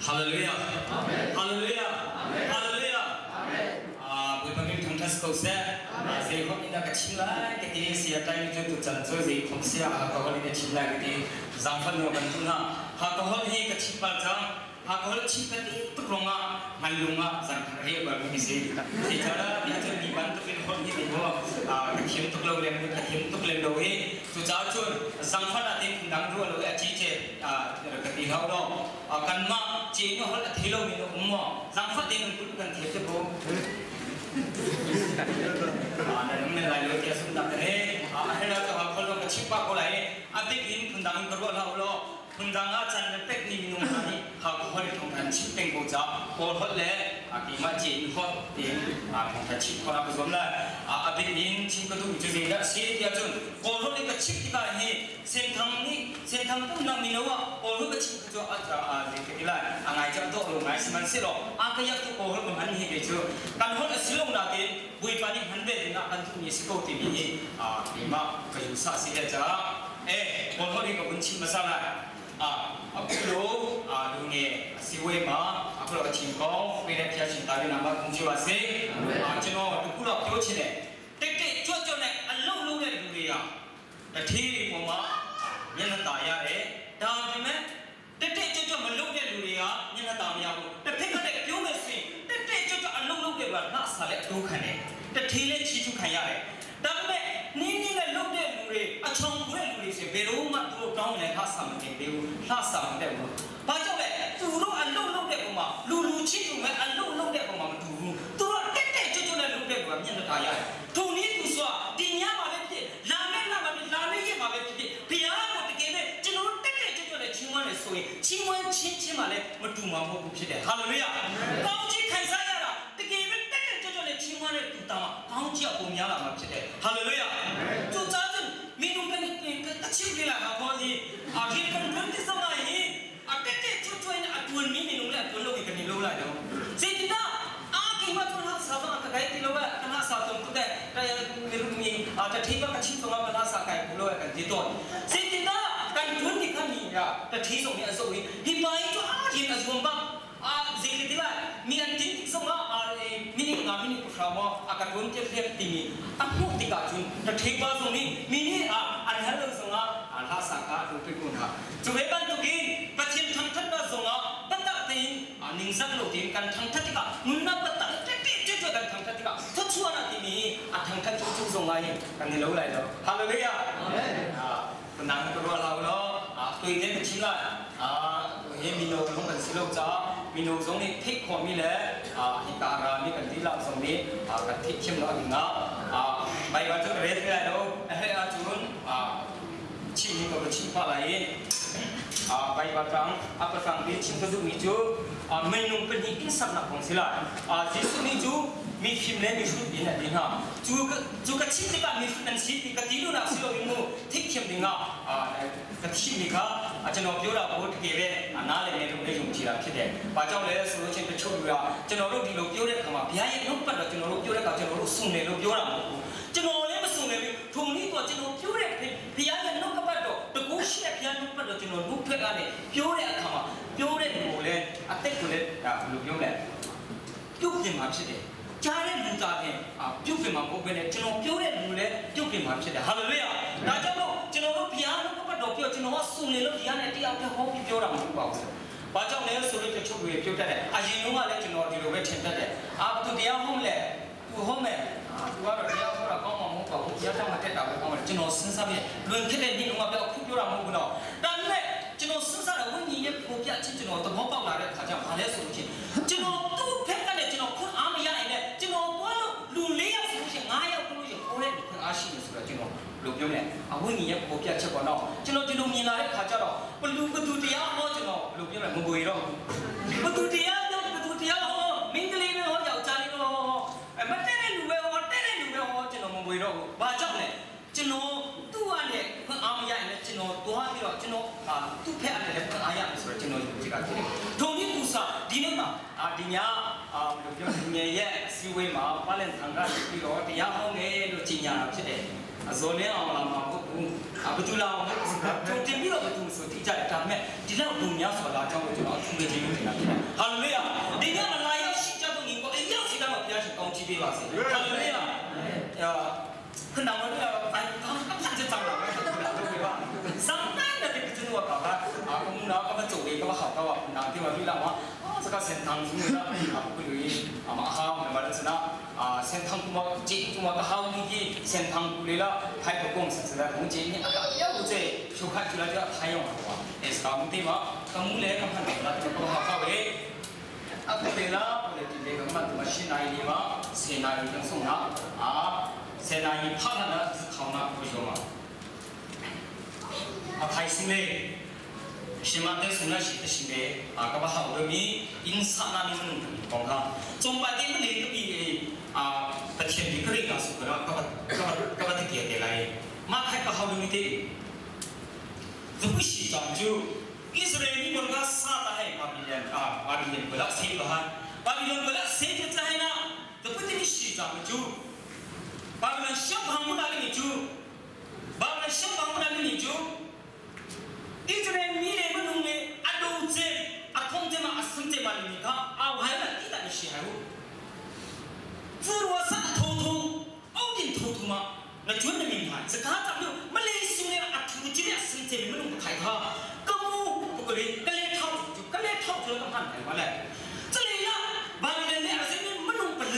Hallelujah. Amen. Hallelujah. Amen. Hallelujah. Amen. Bawipa min thangṭhat ko seh. Zei hom in dah ka chim lai ka ti sia tlai cu tu can cu zei khom sia alcohol in ka chim lai ka ti zangfan nu kan tu na alcohol hi ka chim pal cang alcohol chim ka ti tuk rongah ngan lung ah zan riah bal mi si zeicadah ti ahcun mi bantukin holh hi ti maw ka thiam tuk lo lem ka thiam tuk lem lo hi cucaah cun zangfan ah tin dang ruah lo i a ci ce ka ti hau lo kanmah ce nu holh a thei lomi na um maw zangfah tein nan kut kan thiam te ko na nung men lai lo tiah zumnak ka he a hela cu ha khol ka chim pa ko lai a bik in phundang in ka ruah hlah u law phundang ah chan na pek ni minung hna nih ha ka hol thong kan chim peng ko ca kawl holh le keimah ce in holh tiin thong kan chim khawh ka zuam lai a bik in chim ka duh cu zeidah si tiah cun kawl holh in ka chim tikah hi Senthang nih Senthang pumnak mino ah Kawl holh ka chim cu a zei ka ti lai a ngai cang dawh lo ngai sihmanhsehlaw a ka yak tu Kawl holh ka hman hi kei cu kan holh a si lo nain Bawipa nih hman ve ding ah kan duhmi a si ko timi hi keimah ka yusa si le caah e Kawl holh hi ka vun chim hmasa lai a kulo a lu nge a si we ma a kulo a chim ko we le phia chin ta ni na ma kung chiwa se a chino tu kulo kyo chine tek tek chua chua ne a lo lo le lu re ya တထေးပေါ်မှာမျက်နှာตาရတယ်ဒါပေမဲ့တက်တက်ကြွကြွမလုပ်တဲ့လူတွေကမျက်နှာตาမရဘူးတစ်ဖက်ကတည်းပြောမယ်ဆိုရင်တက်တက်ကြွကြွအလုပ်လုပ်တဲ့လူကနှဆာလည်းအတိုးခံတယ်တထေးလည်းချီးကျူးခံရတယ်ဒါပေမဲ့နင်းနင်းနဲ့လုပ်တဲ့လူတွေအချောင်ခွဲလူတွေဆိုဘယ်တော့မှသူတို့တောင်းလည်းလှဆာမတင်သေးဘူးလှဆာမတက်ဘူးဘာကြောင့်လဲသူတို့အလုပ်လုပ်တဲ့ပုံမှာလူလူချစ်သူမဲ့အလုပ်လုပ်တဲ့ပုံမှာမတူဘူးသူတို့တက်တက်ကြွကြွနဲ့လုပ်တဲ့လူကမျက်နှာตาရတယ်သူနည်းသူဆိုဒီညမှာပဲဖြစ်လာမဲ့လာမှာဖြစ်လာမဲ့ရက်မှာပဲဖြစ်ဖြစ်ဘုရားကိုတကယ်ပဲကျွန်တော်တို့တက်တက်ကြွကြွနဲ့ချီးမွမ်းတယ်ဆိုရင်ချီးမွမ်းချင်းချင်းမှလည်းမတူမှာမဟုတ်ဘူးဖြစ်တယ်ဟာလေလုယာကောင်းချီးခံစားရတာတကယ်ပဲတက်တက်ကြွကြွနဲ့ချီးမွမ်းတဲ့သူတောင်ကောင်းချီးအပုံများလာမှာဖြစ်တယ်ဟာလေလုယာသူစားတဲ့မိနုကနေတချီးပြလာဟာခေါ်ဒီအခိကန်တွန်းတိစမဟီအတက်တက်ကြွကြွနဲ့အတွန်းမိမိနုလည်းအတွန်းလို့ကနေလို့လာတော့စေတနာအာကိမထွန်းဟာဆာမကဂိုင်တီလောကကနာစာတုံတဲ့တရမီရမီအာတတိပကချင်းတော့ကနာစာကိုင်ဘူးလို့ကန်ဒီတော့စေတနာကန်တွန်းဒီခမီယာတတိဆုံးနေအစိုးဟိပိုင်တော့အာရင်အဇုံဘအာဇေကတိလာမီအန်တင်တိဆုံးအာမီနီငါမီနီပခါမောအကတွန်းတက်လက်တီမီအခုတိကချွန်းတထိပါဆုံးနီမီနီအာအန်ဟလဆုံးအာအလာစာကာဒုပိကုနာจุเวบันตุกินปะเทียนทังทัดมาส่งอ่ะปะตะตินอ่านิงสักโลตินกันทังทัดติกะนุนนาปะตะเตเตเจจกันทังทัดติกะทุชัวนาติมีอ่ะทังทัดจุจุส่งไงกันนี่รู้ไรเนาะฮาเลลูยาอ่าปนังตัวเราเนาะอ่าตัวเนี้ยเป็นชิ้นละอ่าเฮมิโนของกันสิโลจ้ามิโนทรงนี้ทิกขอมีแหละอ่าฮิการามีกันที่เราทรงนี้อ่ากันทิกเข้มเนาะถึงนะอ่าไปวันจุดเรสไม่ได้เนาะเฮ้อาจุนอ่าชิมนี่ก็ชิมพอะไรอ่าไปวัดฟังอ่าไปฟังที่ชิมก็ดูมีจูอ่าเมนูเป็นที่กินสักหนักของสิละอ่าจิสุมีจูมีฟิมเลมีชุดอินอะไรนะจูก็จูก็ชิมที่กันมีชุดนั้นชิมที่ก็ที่ดูนักสิโลอิมูทิกเทียมดิ่งอ่ะอ่าก็ชิมนี่ค่ะอาจารย์ပြောတာကိုတကယ်ပဲအနားလည်းနေလို့လည်းယုံကြည်တာဖြစ်တယ်။ဘာကြောင့်လဲဆိုလို့ချင်းတချို့လူကကျွန်တော်တို့ဒီလိုပြောတဲ့အခါမှာဘုရားရဲ့နှုတ်ပတ်တော့ကျွန်တော်တို့ပြောတဲ့အခါကျွန်တော်တို့စုံတယ်လို့ပြောတာမဟုတ်ဘူး။ကျွန်တော်လည်းမစုံတယ်ဘူး။ထုံနည်းတော့ကျွန်တော်ပြောတဲ့ဘုရားရဲ့နှုတ်ကပတ်တော့တကူရှိတဲ့ဘုရားနှုတ်ပတ်တော့ကျွန်တော်နှုတ်ထွက်ကနေပြောတဲ့အခါမှာပြောတဲ့လူကိုလည်းအသက်ကိုလည်းဒါဘယ်လိုပြောမလဲပြုတ်ပြင်မှာဖြစ်တယ်။ကြားတဲ့လူသားဖြင့်ပြုတ်ပြင်မှာမဟုတ်ဘဲနဲ့ကျွန်တော်ပြောတဲ့လူလည်းပြုတ်ပြင်မှာဖြစ်တယ်။ဟာလေလုယာ။ဒါကြောင့်မို့ကျွန်တော်တို့ဘုရားနှုတ်ကပတ်တော်ပြောကျွန်တော်ကစုံနေလို့ဒီကနေ့တရားပြဟောပြီးပြောတာမဟုတ်ပါဘူး။ဘာကြောင့်လဲဆိုလို့တချို့တွေပြောတတ်တယ်။အရင်တုန်းကလည်းကျွန်တော်ဒီလိုပဲထင်တတ်တယ်။အာသူတရားဟုတ်လဲ။သူဟုတ်မယ်။အာသူကတော့တရားဟောတာကောင်းမှာမဟုတ်ပါဘူး။တရားကြောင့်မတက်တာပဲကောင်းတယ်။ကျွန်တော်စဉ်းစားပြီးလွန်ခဲ့တဲ့နေ့တုန်းကပြောအခုပြောတာမဟုတ်ဘူးနော်။ဒါပေမဲ့ကျွန်တော်စဉ်းစားတဲ့ဝိညာဉ်ရဲ့ပုံပြချင်းကျွန်တော်သဘောပေါက်လာတဲ့အခါကျဘာလဲဆိုလို့ချင်းကျွန်တော်သူ့ဖက်ကနေကျွန်တော်ခွန်အားမရရင်လည်းကျွန်တော်သွားလို့လူ၄ယောက်ဆိုလို့ချင်း၅ယောက်လို့ချင်းခေါ်တဲ့ခွန်အားရှိနေဆိုတော့ကျွန်တော်လို့ပြောမယ်အဝိညာဉ်ရဲ့ပုံပြချက်ပေါ့နော်ကျွန်တော်ဒီလိုမြင်လာတဲ့ခါကျတော့ဘလူဘသူတရားဟောကျွန်တော်ဘလို့ပြောမယ်မပွေတော့ဘူးဘသူတရားပြောဘသူတရားဟောမင်းကလေးပဲဟောယောက်ျားလေးပဲဟောဟောအမတဲ့တဲ့လူပဲဟောတဲ့တဲ့လူပဲဟောကျွန်တော်မပွေတော့ဘူးဘာကြောင့်လဲကျွန်တော်သူ့အနေနဲ့ခွန်အားမရရင်လည်းကျွန်တော်သွားပြီးတော့ကျွန်တော်အာသူ့ဖက်အနေနဲ့ခွန်အားရမယ်ဆိုတော့ကျွန်တော်ယုံကြည်တာဖြစ်တယ်။ထုံကြီးကူစာဒီနေ့မှာအာဒီညအာဘယ်လိုပြောငယ်ရဲ့အစည်းအဝေးမှာပါလန်ထန်ကပြီးတော့တရားဟောမယ်လို့ကြေညာတာဖြစ်တယ်။ အဇော်နေအောင်လာမှာဟုတ်ဘူးအဘဒူလာအောင်ကြိုတင်ပြီးတော့ဘသူဆိုတိကြတယ်ဒါပေမဲ့ဒီလောက်လူများဆိုလာကြောင်းကိုကျွန်တော်အထူးပဲကျေးဇူးတင်တာဖြစ်တယ်ဟာလေလုယာဒီညမှာလာရောက်ရှိကြတဲ့ညီကိုအရောက်ရှိတော့ဘုရားရှင်ကောင်းချီးပေးပါစေဟာလေလုယာခုနကလည်းဖိုင်ကောင်းကောင်းချက်ကြောင်းလာတယ်对吧？上班的这个真我搞的啊，我们那个做的个好搞啊，那地方对了嘛，这个先当中的啊，不对啊嘛好，那么就是呢啊，先当kuma 这kuma个好你的先当过来了，开个公司是来红姐你啊，要这小开出来就要太用了哇，哎是讲对嘛，咁我来咁看到了，这个好好的。အခုလေလားဘယ်ဒီလေကမှတမရှိနိုင်နေမှာစေနိုင်ကျဆုံးနာအာစေနိုင်ဖာနာခေါင်းနာကိုရောမှာအထိုင်စနေရှင်မတဲ့ဆုနာရှိတဲ့ရှင်လေအာကဘာဟာရမီအင်ဆာနာမီမနုကောင်ကကျုံပါတဲ့မလေးကပြီးအာတချင်ဒီခရိကဆုကရကဘာကဘာကဘာတကယ်တဲ့လိုက်မခိုင်ကဟာလူမီတဲ့ဇုရှိတန်ကျူอิสราเอลบนก็ซาตาให้บาบิลอนอ่าบาบิลอนก็ละเซบะฮะบาบิลอนก็ละเซจะใจนะแต่พุทธิရှိကြမကျူဘာဘလရှောင်းမနာလိကျူဘာဘလရှောင်းမနာလိကျူဣသရေလမီလေမနုံလေအဒုချေအထုံးချေမအစံချေမလိကအာဝဟဲလာတိတမရှိဟဲဇရောစထိုထုံအောက်တင်ထိုထုမ那准的名牌，是他咱们没来送的啊，土鸡的生菜没弄太他，个木不过哩，个来套就个来套就那么看来，这里呀，把人的阿些没弄不了，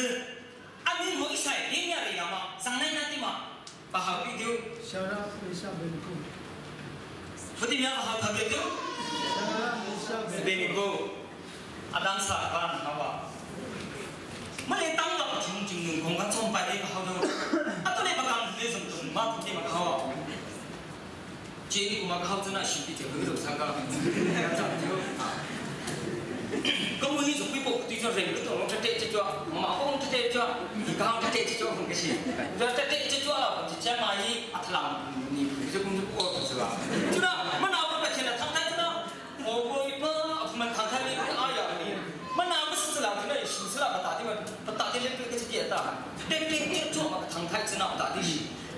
阿明我一塞，你呀你嘛，上来那地嘛，把好比丢。小让微笑别哭。福地庙好特别丢。小让微笑别哭。阿当萨班好吧。မလေးတောင်းတော့ချင်းချင်းငုံကချုံပိုင်တဲ့ဟောတော့အတလေးပကံလေးစုံတုံမတူဒီမခေါကျင်းကူမခေါစနာရှိတိတဲ့ဘယ်လိုဆကာကြောက်ကြကမင်းဆိုပြပို့တိကျရင်တော့တဲ့တဲ့ကြွမအောင်တဲ့ကြွဒီကောင်တဲ့ကြွဟုတ်ကရှိတဲ့တဲ့ကြွလာချမ်းမာကြီးအထလောင်နီဒီကုန်းကိုဆိုတာကျနော်မနာဘကချင်တာထောက်တဲ့နော်ဟိုဘိုပအမထောက်တဲ့အာရမနာမစလာတဲ့ရှင်စလာပတာတိမပတာတဲ့တဲ့ကချီတာတဲ့တဲ့ကြွမထောက်တဲ့စနာပတာတိ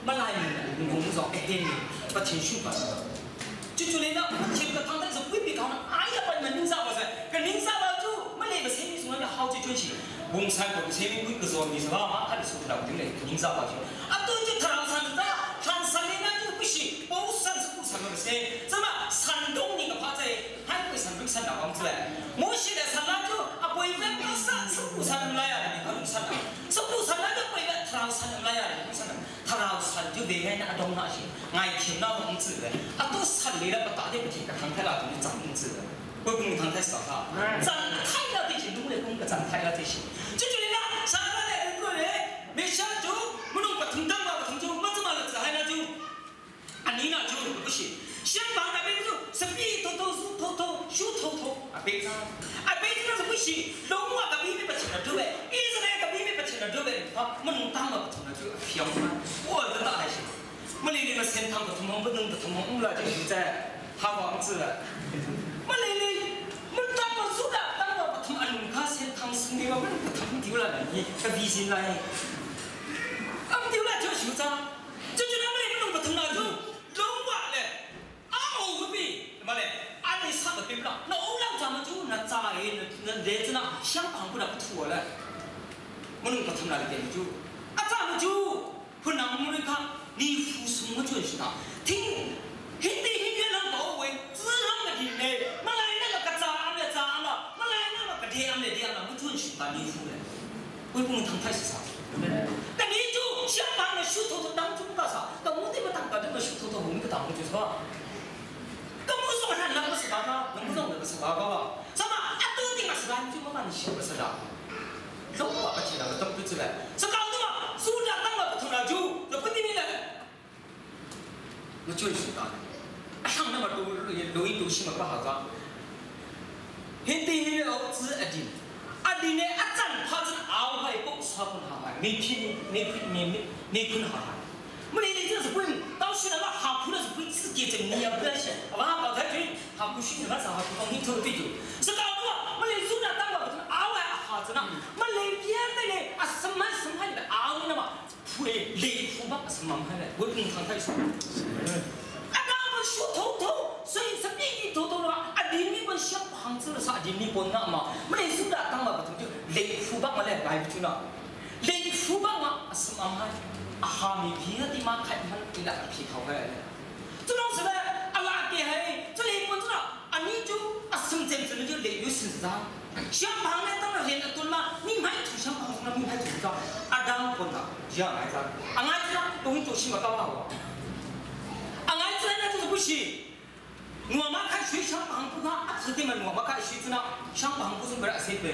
မလိုက်ငုံစောအဟင်းပချင်းရှုပါ就就连那前个唐太是未必搞呢，哎呀，把你们拧啥不是？个拧啥吧就没那个生意什么的好几卷钱，我们三个生意贵个说你是吧？嘛他的手头来，对不对？拧啥吧就啊，都就唐山的，唐山的那就不行，包山是不山的是，怎么山东那个怕在韩国山东山哪方子嘞？我现在山那就啊，不会分山是不山来呀？你看山啊，是不山那就不会唐山来呀？你山唐山就别看那东那些，爱听那房子的，啊都山里了，不打的不听个唐太拉就长子的，不公唐太少哈，长太了这些，弄来公个长太了这些，就觉得呢，啥来来个人，没想就不弄不听当嘛，不听就没怎么了，还那就，啊你那就不行，相反那边就是比偷偷输偷偷输偷偷啊别啊别那是不行，龙啊个比比不起来对不对？一直来个比比不起来对不对？啊，没弄当嘛不听了就飘嘛，我这大还行。没来那个神堂不通不能不通，我们就现在他房子了。没来嘞，没当不住的，当不通啊，龙卡神堂送的嘛，没不通丢了，你个微信来，啊不丢了就受伤，就就那么来不能不通了就龙瓦嘞，啊哦比什么嘞？啊你啥都对不了，那欧浪咱们就那咋哎那那日子那想帮不了不妥了，没能不通了的就啊咱们就不能没看。你服从我就是他，听，现在现在人到位，自然的听嘞，没来那个个渣的渣了，没来那个个甜的甜了，我准是把你服嘞，我不能当太是啥？但你就想把那手头头当中干啥？那我这个当个这个手头头我们个当就是吧？那我说那那个是哪个？那不是那个是哪个吧？什么？啊，都定了是吧？你就慢慢的想不是啦？老话不提了，都不知来，是搞的嘛？苏家当了不同了就，那不对了。我就是的，上那么多录音东西嘛不好抓。现在现在我只一点，啊你呢一阵拍阵熬开不差不好啊，每天每天每每每天好啊。我你这是不，到时那个下铺那是不自己整你也不要想，好吧？搞台军下铺训练啥下铺讲你头对就是搞的嘛。我你做那当个熬来下子呢，我你别的呢啊什么什么的熬的嘛，铺嘞雷铺嘛什么。Asmam hai le bui thang thai sa. Adang pun shu tho tho所以是必头头了。啊，林你本想行子了啥？林你本那嘛，没得苏打当嘛不同就雷夫帮嘛嘞来不住了。雷夫帮嘛asmam hai。啊哈咪皮啊，啲妈开门你那皮头开来。这种是嘞，阿拉给嘿，这里本子了，啊你就啊生真真的就雷有事啊。相旁呢，当然连得多嘛，你买土相旁那你买土个，阿当本啊，这样来着，阿来子啊，东西做起嘛搞好啊，阿来子那就是不行。我妈开水相旁不看，啊，吃的嘛，我妈开水子呢，相旁不是没得水的。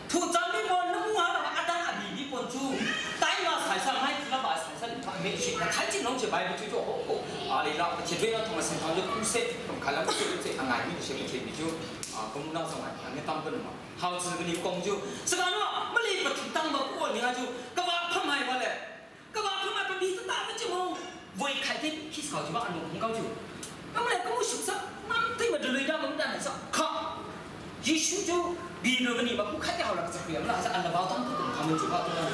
土长的嘛，那么啊，阿当阿弟弟本住，带嘛财产买子了把财产没去，太金龙就买不就做好好，阿里啦，前边那同事同就公司，同开了不就这阿爱你就写不贴就。啊，咁那种啊，你当不嘛？好子个你讲就是讲喏，没你不当嘛过年啊就，干嘛碰买过来？干嘛碰买不你这大个就么？为开天去搞就把农搞就，那么来跟我说啥？那对嘛就累到我们当然说，靠，耶稣就比如个你嘛不开掉好了，这个嘛，还是按照包当不跟他们就把对了，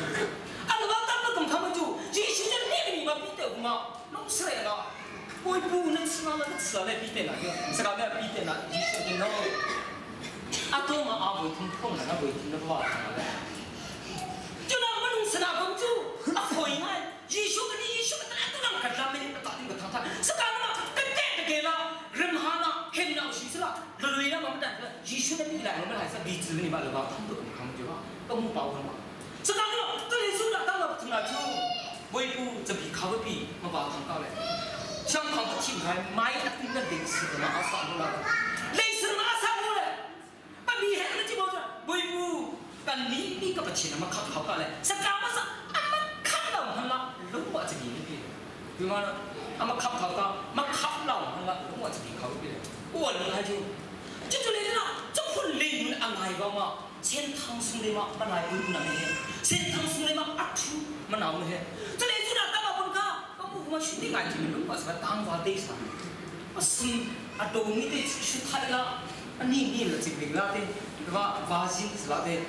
按照包当不跟他们就，耶稣就那个你嘛比得嘛，弄出来了。我不能吃那个吃了比得那个，这个没比得那，耶稣就喏。阿多嘛阿维听碰了，那维听的不好听了。就那我弄吃那公主，阿可以啊，耶稣个你耶稣个，咱都让个咱们打定个堂堂，是干嘛？跟这个给了，人哈那很闹心死了，累了嘛不但是耶稣的你来，我们还是彼此你把那个他们都看不就啊，跟我保护嘛。是干嘛？这里说了，当了从那就，维护这比靠个比，我把它搞来。相旁不听还买一定的零食的嘛，阿啥不了，零食嘛阿啥不了。把厉害的就毛子，维护，但你你个不钱那么靠靠搞嘞，是干嘛是？俺们看到很了，龙我这里边，对吗？俺们靠靠搞，嘛靠老很了，龙我这里靠边，我厉害就，就就来了，这份灵安排个嘛，先唐宋的嘛，本来不那么些，先唐宋的嘛阿出嘛那么些，这来就那大把本卡，我不嘛兄弟感情龙我是个当发对啥，我是阿东你得去太了。你你了这个啦的，对吧？发型是啦的，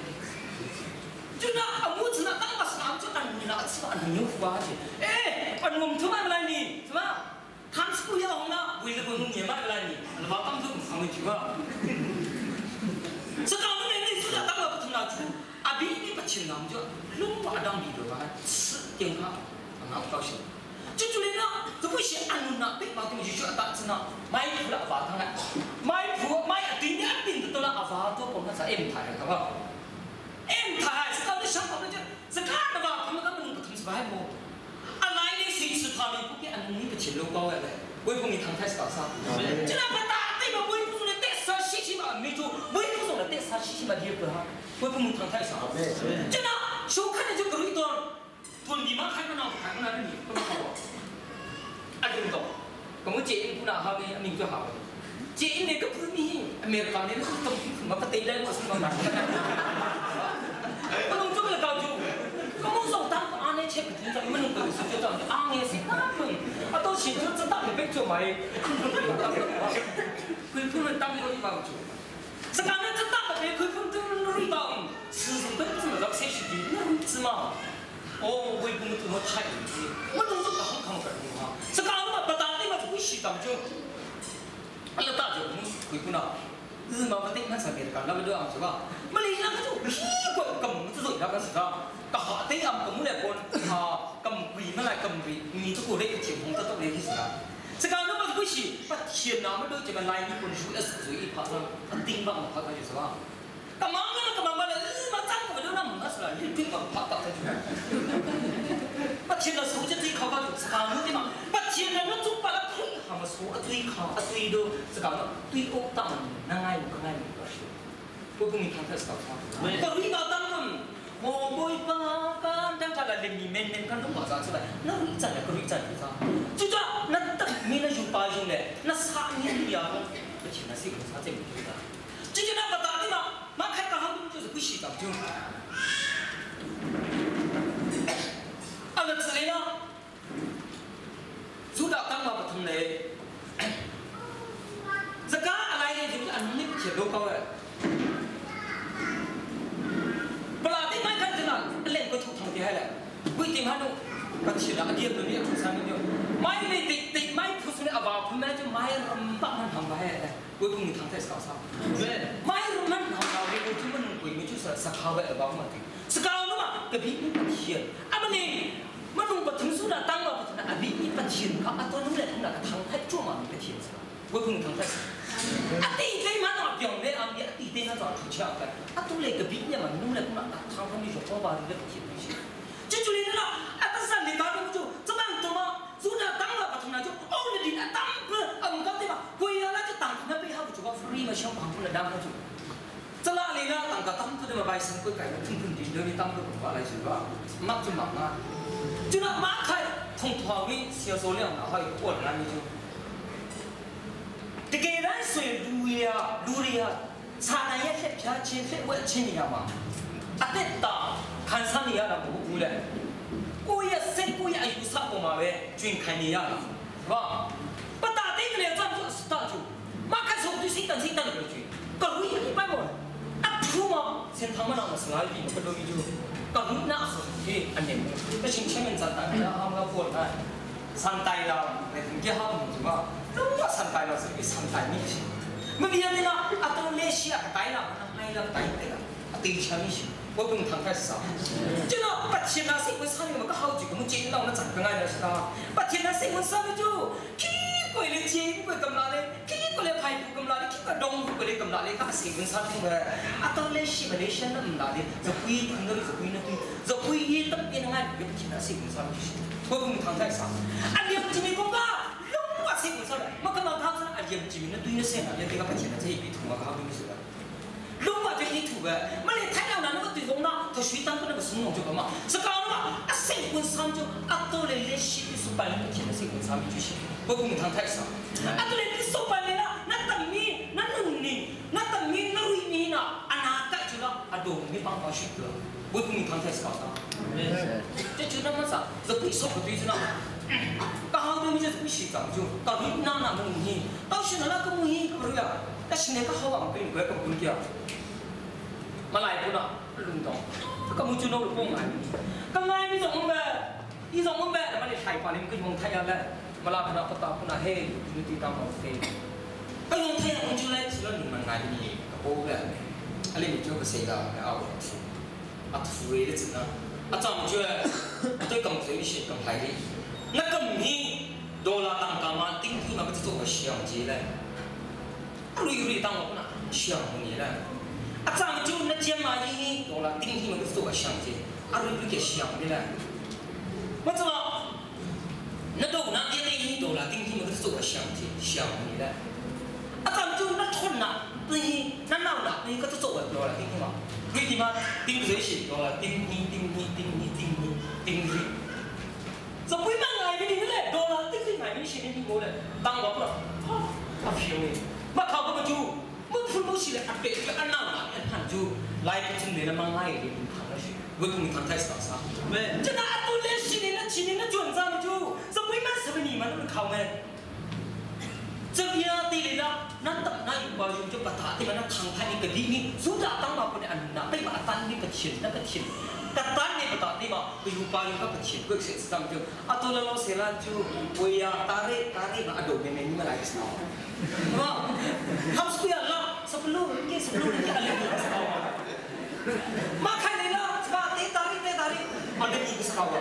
就那啊，我只那当把是俺就按你那吃饭很有福啊去，哎，按我们出来不来你是吧？他们是不要那为了我们也买不来你，那把当初他们去吧。这刚刚那是当个不同了，就阿比你不听俺们就拢把当比的吧，吃点哈，俺不高兴。就就来那，这不是按那被把东西就打子那，买不了把他来，买不买对面病的都那阿发都帮他在 M 台，好不好？M 台是搞的想法，就是看的吧？他们根本不同是白不？啊，来的谁吃他的不给俺你不钱都高了嘞？微风你唐太是搞啥？就那不打对吧？微风的带啥事情嘛没做，微风的带啥事情嘛也不哈？微风唐太啥？就那手看着就搞一段。不，你们看看那，看看那你不好。啊，对不？咁我借因不那好呢，命最好。借因那个不你，没讲你是东，没不对来，我是没嘛。不能这么高就，咁我说当阿那切不听着，你们能够是就这样，阿那是他们，啊到现在知道你别做买，佢他们当个地方做。是讲那这当个别佢他们都累到，吃什么怎么着才是的，那知嘛？哦，为公怎么太有钱？我弄这个好看不哈？是讲嘛，不当的嘛就会洗当就，阿拉大就我们回顾了，日嘛不对，那上面的讲那个都样是吧？没你那个就屁股咁这种那个是个，个下底暗咁来讲，啊，咁贵么来咁贵，你这个嘞钱红得到嘞是个。这讲那么不是，把钱那么多就么来你本书一十一拍上，顶吧我拍他就是吧。干嘛呢？干嘛嘛嘞？日嘛脏个都那唔那是了，你顶吧拍到他就。把钱的手机最靠靠就是讲的嘛，把钱的那种把它推他们说啊最靠啊最多是讲的对恶当那爱不爱不是，不跟你谈太少差。个味道当中，我会把干当他来连你面面看都马上出来，那你怎的个你怎的啥？就这那等你那就把用的那啥你呀，不钱那是个啥这么多的，就就那不打的嘛，马开刚好就是不洗澡就。阿个之类啦，主导当嘛不同嘞。这个阿来的就是按你铁路高的，不啦，你买看见啦，两个头头的还来，规定还弄，个 lu ni thu san ni mai le te te mai phu su ne awa phu na chu mai ram ba man hang ba he ကိုကုငထန်တဲ့စကောဆောမိုင်ရမန်ဟောင်းတော်ကိုသူမနုကိုမချစစခါဝဲအဘောက်မတိစကောနမကဘိပတိအမလေးမနုပထုစုနာတန်းမပထနာအဘိပတိခအတော်နုလေထုနာကထန်ခိုက်ချိုမပတိစကိုကုငထန်တဲ့အတိတိမနော်ပြောင်းနေအောင်ဒီအတိတိနော်ထူချပဲအတူလေကဘိညမနုလေကုနာအထောင်ခမီရောပါရတဲ့ပတိရှိချွချူလီနော်အတဆန်လေကားတို့ကျမန်တော့ဇူနာတန်းမပထနာကျအောင်းနေဒီအတမ်ပအမ်ကတိမကိုရလာကျတန်ခနပေဟာကျကဖရီမရှောင်းဖန်ပလဒမ်ကျဇလာလီလာတန်ကတမ်ပဒမဘိုင်စန်ကိုကိုင်ထုံထုံဒီဒိုနီတမ်ကပါလိုက်စီပါမတ်ကျမနာကျနမခိုင်ထုံထွာဝီဆီယဆိုလျောင်းနာဟိုပေါ်လာနေကျတကယ်တမ်းဆိုရင်လူရလူရစာနာရဲ့လက်ဖြားချင်းလက်ဝက်ချင်းနေရမှာအသက်တာခံစားနေရတာမဟုတ်ဘူးလေကိုယ့်ရဲ့စိတ်ကိုယ့်ရဲ့အယူဆပုံမှာပဲကျွင်ခံနေရတာဘာပတာတဲ့ကလေးကစတာချူမခါဆုံးသူစိတ်တန်စိတ်တန်လို့ကျွကလူကြီးပိုင်မောအထူးမစင်ထမနာမစလာပြီးကလူကြီးကလူနာဆိုဒီအနေနဲ့တချင်းချင်းစတာနာအမကပေါ်လာစန်တိုင်လာနေကြဟာမှုကလုံးဝစန်တိုင်လာဆိုပြီးစန်တိုင်နိရှိမပြင်းနေတာအတော်လေးရှိအတိုင်းလာမနိုင်လာတိုင်းတယ်အတေချာမရှိ我不用谈开始啊，就那把天那新闻上面个好几个么见到那整个爱的是他，把天那新闻上面就去过来见过咁啦嘞，去过来排骨咁啦嘞，去过东过来咁啦嘞，个新闻上听个，啊到来西马来西亚那唔啦嘞，就归可能就归那对，就归一等变爱就天那新闻上就是，我不用谈开始啊，啊两几面讲个，拢话新闻上，我感觉他是啊两几面那对那些啊，两个把天那这一笔图啊，搞东西了。龙话就一土呗，没来太阳那那个对方呢，他水当不那个什么就干嘛？是讲了嘛，啊，生活上就啊，到来来西的说白了，天天生活上面就是，我讲谈太少，啊，到来你说白了啦，那等你那努力，那等你那为你呢，啊哪个就了，啊都没办法选择，我讲谈太少了。这就那么啥，这不说不对是呢。刚好对面就是不洗澡就，到你那那么容易，到现在那个容易，不是呀？但现在个好往对，不要讲不讲。มาหลายคนอ่ะลุงตองก็มุจุนโนลุงไงก็ไงมีสองแบบอีสองแบบแต่มาในไทยปานี่มันก็ยงไทยอะไรมาลาพนักตาพนักเฮยุติตามเอาเซก็ยงไทยมุจุนเลยสิแล้วหนึ่งมันไงนี่ก็โป้แบบอะไรมีจุกเสียดเอาอัดฟุยเลยสินะอาจารย์ช่วย对咁水是咁睇啲，那咁呢多啦当干嘛顶天嘛，佢做个相机咧，啊累累当我那相你咧。啊，咱就那肩嘛，伊多啦，顶天嘛，做个相机，啊，你你给相的咧。我怎么？那都那一对多啦，顶天嘛，做个相机，相的咧。啊，咱就那吞啦，对，那闹啦，对，个做个多啦，顶天嘛，对的嘛，顶水是多啦，顶天顶天顶天顶天顶天。这不蛮爱的你咧，多啦，顶天爱的是你冇咧，当我不啦，啊平的，我靠不个就。မဖူလို့ရှိလေအပေကအနာနာအထန်ကျူလိုက်ပချင်းနေလမငိုင်းဒီထန်လို့ရှိဝကုံထန်ထိုက်စာစာမဲကျနာအတူလက်ရှိနေနဲ့ချင်းနေနဲ့ကျွန်းစားမကျူစပွေးမစပနီမနခေါမဲ这边地里啦，那等那有关有就把他地方那唐太那个地呢，苏打当嘛不的安那被把单那个钱那个钱，个单那个打地嘛，有关有个钱，个是当就啊多了老些啦就为呀打嘞打嘞嘛啊都没没你们来个啥，是吧？他们是呀啦。sebelum ini sebelum ini ada makan ni lah sebab teh tarik ada ni sekawa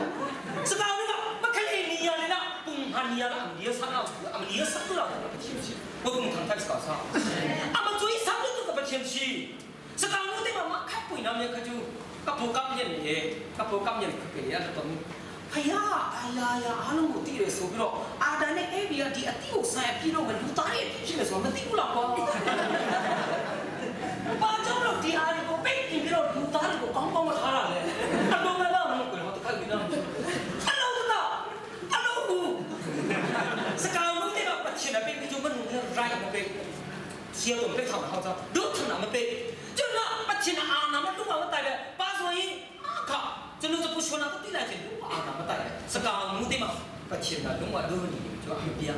sekawa ni lah makan ni ya ni lah pun hanya lah dia sana am dia satu lah kecil bukan tentang sekawa sa am最上的都个天气sekawa ni mah makan pun namanya kaju kapokam ni kapokam ni kekelian atau ဟယာအယာယာအားလုံးကိုသိတယ်ဆိုပြီးတော့အာဒန်နဲ့အေဗီယာဒီအတိကိုဆိုင်ပြီးတော့လူသားရဲ့ဖြစ်မယ်ဆိုတော့မသိဘူးလားကွာဘာကြောင့်လို့ဒီအားတွေကိုပိတ်ပြီးတော့လူသားတွေကိုကောင်းကောင်းမထားတာလဲအလုံးမလားမလို့ကွယ်ဟောတခါကြီးနော်အလုံးတော့အလုံးဘူးစကားလို့တဲ့ပတ်ချင်တဲ့ပိတ်ပြီးမနုရိုင်းမပိတ်ရှေးတော့ပိတ်ထားမှာဟောတော့ဒုထနာမပိတ်ကျတော့ပတ်ချင်အာနာမလူမတိုင်ပဲပါဆိုရင်အခါကျွန်တော်တို့不说那个对来讲，啊，那么大，是讲目的嘛，不签了，弄完都你就还变。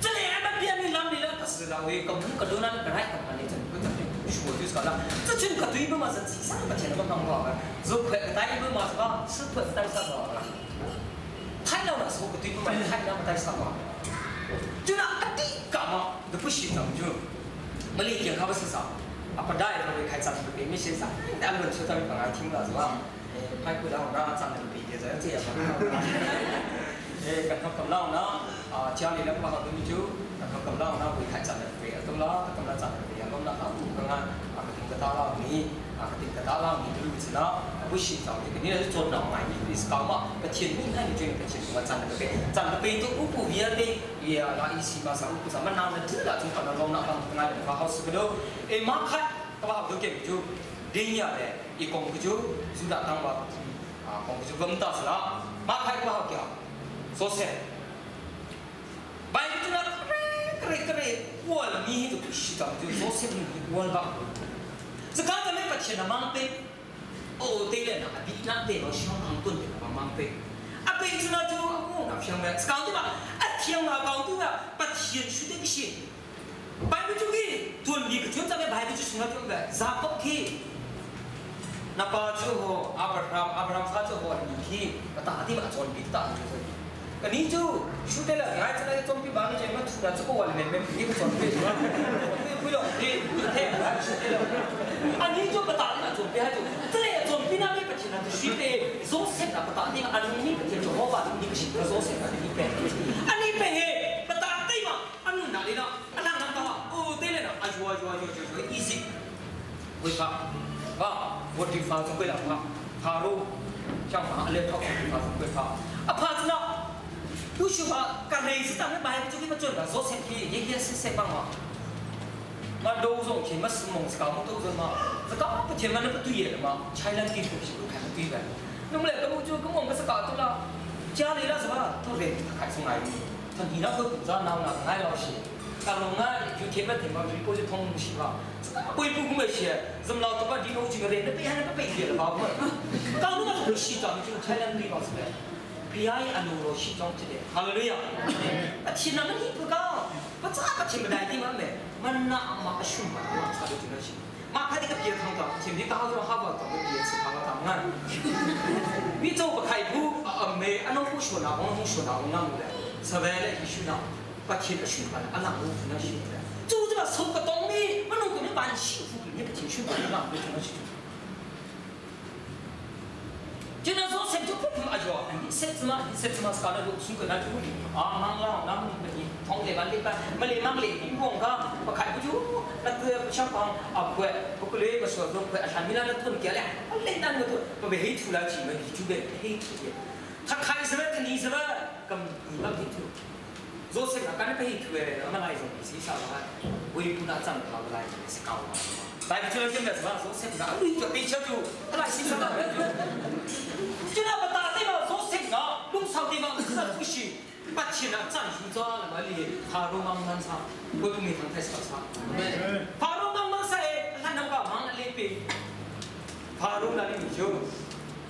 这里还没变，你哪里了？可是啦，我个五个都那个来个嘛，你怎个怎么说就是讲了，这群个对不嘛是上不签那么刚好的，如果大一不嘛是吧，是不带上了。太老了时候，对不嘛？太老太傻嘛。就那阿弟干嘛都不行了，就没理健康不是啥，啊不大也会开张的，没先生，但论说到本来听了是吧？哎，派过来我让他长得比这样这样嘛。哎，刚刚咁老呢，啊家里人不好东西就，刚刚咁老呢会开张的比，咁啦咁啦长得比，咁啦啊刚刚啊个听个大佬你。啊个听个大佬你都知道，不行找这个你是做老买你是搞嘛？个钱你看你就个钱我赚那个呗，赚个呗都不不别的，也那意思嘛啥不咱们拿了这了，从把那老那帮来的话好事个都，哎马开，他把好多给就人家的，一公个就就那当吧，啊公个就问到是啦，马开不好叫，说是，白就那个个个我你就不知道，就说是你我吧。这刚才没把钱的忙背，哦对了，那比那对了相当多的帮忙背，啊背子呢就我那偏呗，是讲对吧？啊天啊讲对啊，把钱出得个些，白不就给蹲你个就咱们白不就从那就呗，咋不去？那把就好，阿布拉阿布拉他就好，你去把打的嘛做你打就是。你就输得了，俺这那个装备把那些么土了，这个我里面没你不装备是吧？不不了，你不太输得了。啊，你就不打那准备还就，这个准备那边不去，那就输得，做事那不打的，啊你不去做好吧，你不行，做事那你别，啊你别不打对嘛，啊你哪里了？啊那那个哦对了，啊就就就就就意思，为啥？啊，我地方总归了怕，怕路，像马来跑地方总归怕，啊怕子呢？有时候刚开始咱们买不就给他赚了，做生意也也是三帮嘛。嘛，路上去嘛是梦是搞么都是嘛，这搞不前嘛那不对了嘛，拆了地图是不看不对的。那么来，跟我就跟我们是搞对了，家里那什么都得开送来的，他你那个不知道哪哪爱老些，但龙啊就天嘛天嘛就过去通西嘛，这个微不公的些，什么老多把地弄几个人，那边还那个背的了吧？搞那个东西咱们就拆了地方是呗。别爱安罗罗西装之类，哈利路亚！啊，天哪，你不讲，不咋个听不来的嘛没？嘛那嘛凶嘛，嘛啥都听得清。嘛看那个别看到，前面搞着哈不，找个别吃哈不当啊。你走不开步啊没？安罗不说那，我不说那，我那么的，吃饭了一说那，把天都说完了，安那我不能说的。做这个手不动的，我弄个你蛮幸福的，你不听说完了，那我听得清。就那说谁就不不阿叫，你谁子嘛，你谁子嘛是搞那个苏格兰就啊，忙了，那么你同学们礼拜没礼忙礼，你讲个不开不就那个不想讲啊不不过来不说说不，啊你那那吞掉了，啊来那个都不被黑土了，几们你就被黑土的，他开什么他你什么，跟你们黑土，若是他刚才被黑土的，那么来一种你啥的，微不那长跑来是高。来，就那现在什么说谁不你就别笑就，他来欣赏他，就那么大对嘛，说谁啊？弄草地方是不行，把钱啊占住抓了嘛你，他都忙忙啥，我都没谈太少啥。他都忙忙啥？他能把忙那边，他都那里没就，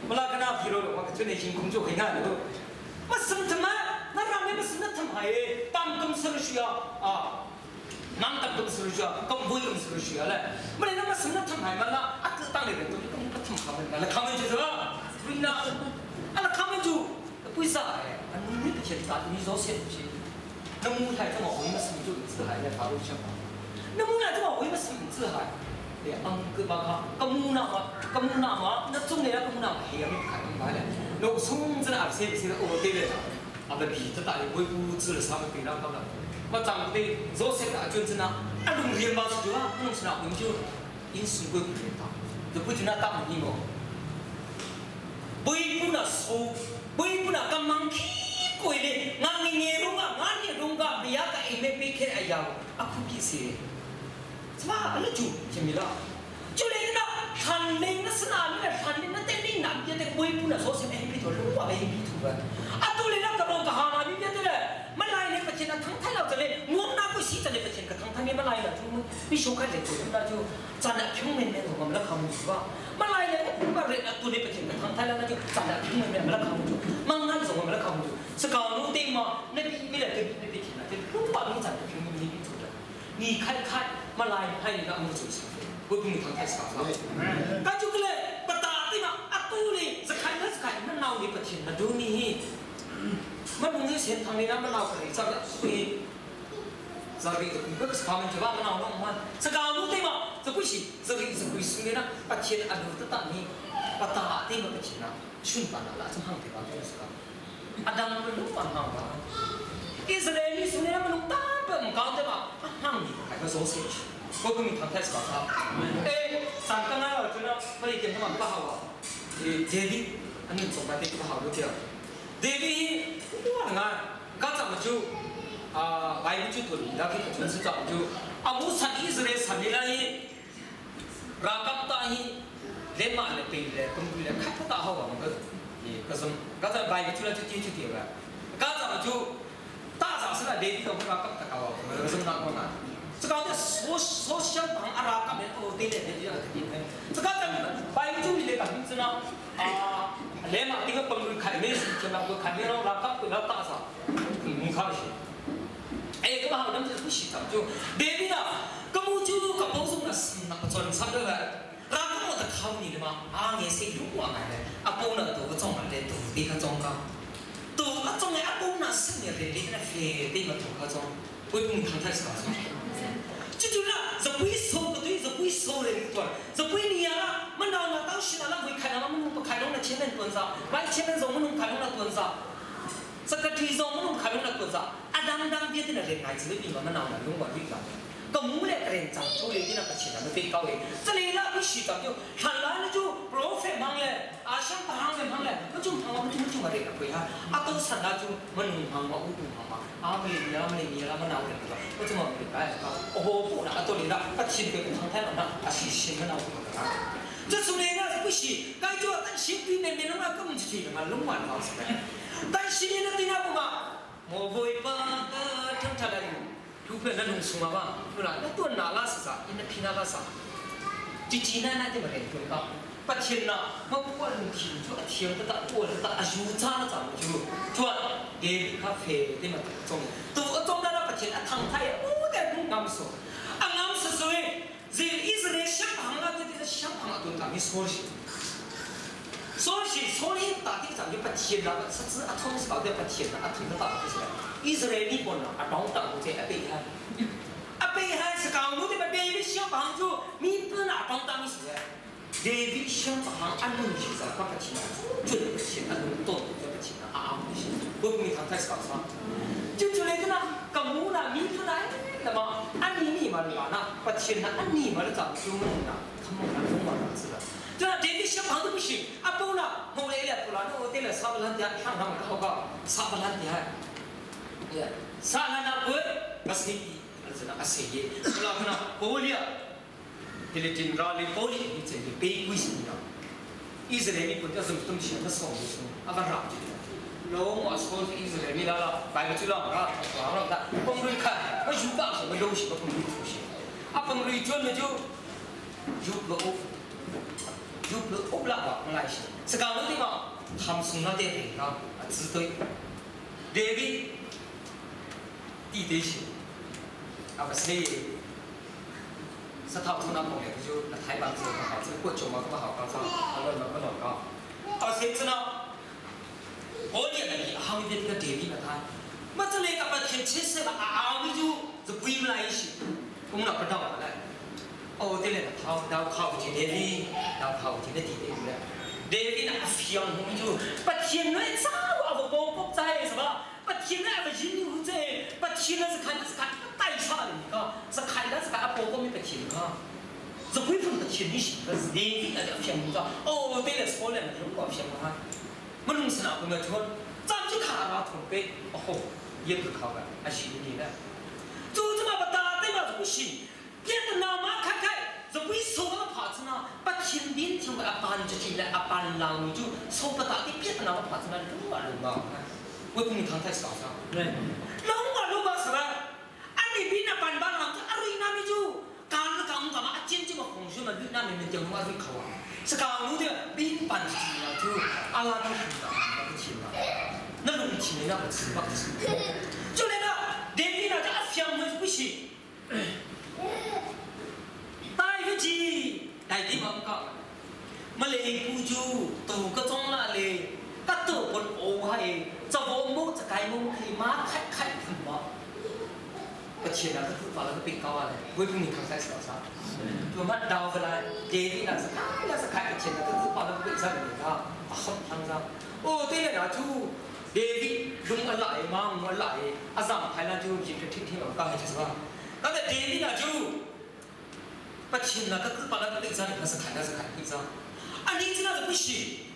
我那个那皮罗我就内心工作很难的。我什么？那让你们什么他妈的，办公室需要啊？忙得公司需要，公会公司需要嘞。没来那么什么他妈的，啊个当的人都都不听他们的，那他们就是吧？对啦，啊那他们就为啥哎？啊你不去打，你说谁不去？那母台这么为么事就自海在大陆上？那母台这么为么事自海？对，安个巴卡，个母那嘛，个母那嘛，那中年那个母那黑呀没看明白嘞。那从这那谁谁哦对了，啊不比这大的微不知了啥么对了搞了。我长得做些大军子呢，啊，龙天毛是就啊，龙是那我们就因水过不天大，就不就那大门么？背不那手，背不那干忙起过嘞，俺你你龙啊，俺你龙啊，别个因为别开哎呀，啊苦气死，是吧？那就听没了，就来那山林那是哪里的山林那在岭南边的背不那说是哎比头龙啊哎比头啊，啊都来那个龙个哈那边的嘞。那唐太老这里，我那个西这里不行，个唐太你们来了，就你小看这个，那就咱那平民的我们来看不住啊。没来了，我们来多的不行，个唐太了那就咱那平民的我们来看不住，忙那种我们来看不住，是搞路的嘛？那比没来对比那比了，这路把路咱平民的比住的，你看看没来还有那我们做啥？我不能唐太少是吧？那就个嘞，不打对嘛？啊，多嘞，是看那是看那脑里不行，那都你。Manung hi sen thang ni na manau ka ri chak sui zari to kui ka skamen chaba manau no man saka nu te ma to kui si zari to kui su ne na pathian anu ta ta ni pata te ma pathian na shun pa na la chum hang te ba te saka adang lu ma hang ba Israeli su ne na manung ta pa ma ka te ma hang ni kai ka zo se ko tu mi thang thai ska sa e sang ka na la chu na ma ri kem ma pa hawa e David anu chong ba te ka hawa lo ke David 哇那刚咱们就啊，白不就屯，那个屯是咱们就啊，木山以色列山里那一，拉冈大伊，连马来背来，东部来，开不大好啊，那个，可是刚才白不出来就接就掉了，刚咱们就大早是来连到拉冈大高啊，可是那个嘛。这个所所相当阿拉冈的哦，对对对对对，这个咱们白不就来讲，知道啊？连嘛，这个崩开没事，就那个开没了，那刚回到大上，唔靠些。哎，搿么好，咱们就不洗澡就，那边啊，搿么就搿保送了是那个专场对吧？那个我得靠你的嘛，啊，也是有啊来的，啊，包呢都个种来的，都比较中高，都啊种的啊包呢是你的，你那非得嘛都较中，不用谈太少。这就那，这不会收个对，这不会收的一段，这不会你啊，我那那当时那那会开那我们不开弄了前面多少，万一前面我们能开弄了多少，这个地上我们开弄了多少，啊当当别的那些孩子的地方，我那那弄过去了。个母来个人长出来的那个钱，那么最高的，这里那不许长就，看来那就 profit 忙嘞，啊想忙嘞忙嘞，我就忙我就就没得个亏哈，啊都是那就没农忙嘛，无农忙嘛，啊没你啦没你啦没那我个，我怎么没办法？哦不啦，啊都里啦，啊钱给唐太了那，啊是钱那我个啦。这出来那是不行，该做但是对面面弄那根本就去了嘛，弄完了是呗。但是呢，对那不嘛，我不会把个挣出来。如果那农村嘛吧，不啦，那多拿拉是啥？因那皮那拉啥？就济南那地方很多个，八天呐，我不管天就天得大，我得大，油炸了咋就就连咖啡的嘛种，都种到那八天啊，汤太我得不敢说，啊俺是说，这以色列相旁啊，这这相旁啊，都讲你说是。所以，所以大地上就八天啦，实质啊，通是搞得八天啦，啊，通得大就是。以色列你本啊，当当这阿贝哈，阿贝哈是讲我的嘛，大卫相帮助，你本啊当当是，大卫相帮安弄是啥？八天，准八天，啊，弄多八天啊，啊，我不你谈太少啥，就就来个呢，讲我呢，你本来那么安妮你嘛啦那，八天那安妮嘛的长就那，他们那种嘛子的。对啊，连你小胖都不行，阿公啦，我来了，不然我对了，啥不烂的，看看我高，啥不烂的，耶，啥烂那不，那谁的，那是那谁的，不然那玻璃啊，这里金拉的玻璃，你这里背鬼是的，以色列你不叫什么东西，那说不说，阿不让，老我说以色列你来了，白个就让啊，完了他，崩瑞看，我有把什么东西，我崩瑞出去，啊崩瑞转了就，有个哦。就不不拉吧，不来西。是讲那地方，他们从那点地方啊，支队，那边地对些，啊不是，是他从那过来，就那台湾子好，这个国脚嘛，这么好搞啥？啊那那那搞，啊谁知道？我念的好一点那个地里嘛他，么这里个把天气是吧？啊，你就就归不来些，我们那不到来。哦，对了，他那靠近那里，那靠近那地点了。那边那乡我们就把天那早啊不包不在是吧？把天那不引路在，把天那是看是看带差的，你看是看那是看啊包括没把天啊，是恢复的天理性，可是那边那叫乡长。哦，对了，错了，中国乡啊，我弄是哪个么错？咱就看那同辈，哦吼，也不靠个，还是你呢？就这么把打对嘛不行。别的那嘛看看，这为什么怕子呢？把天边听个阿班就进来，阿班郎就说不打的，别的那么怕子呢？路啊路嘛，我不能谈太少噻。对，路啊路嘛是吧？啊你边那班班郎就阿瑞那边就干干干嘛？阿真正个红水嘛，绿那边面讲话就口啊，是讲路的边班就进来就阿拉都听了，不听了，那路听的那个吃吧吃，就那个连边那个阿香门不行。大个字，大啲冇讲，乜你顾住度个钟啦你，得 tu pon o hai chawo mo chakai mo khi ma khai khai phun ma pathian ka tu pa ka pe ka wa le boi pung ni thang sai sa sa tu ma daw ka la David na sa kai na sa kai pathian ka tu pa ka pe sa ni ka a hom thang sa o te le na chu David lung a lai ma ngu a lai a zam phai na chu jin ka thi thi ma ka hai sa ka da David na chu pathian na ka tu pa ka pe sa ni ka sa kai na sa kai sa ani chu na 不行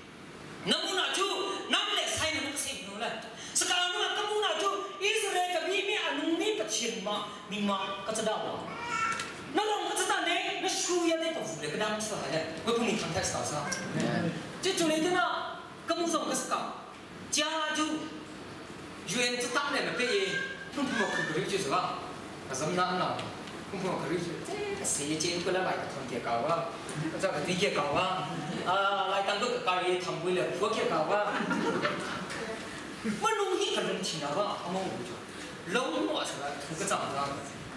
na mu na chu nam le sai na mu si no la saka nu ka mu na chu Israel ka bi mi anung ni pathian ma mi ma ka cha da wa na long ka cha ta ne na shu ya de pa fu le ka dam sa le ko pu ni thang thai sa sa chu chu le te na ka mu zong ka ska cha chu UN chu tak le ma pe ye phun phun ma khu ri chu sa ka zam na na phun phun ma khu ri chu 谁见过来来个团结搞啊？这个理解搞啊？啊，来当个搞也谈不了，破解搞啊？我容易可能听到吧？他们无就，老我是吧？图个长啊，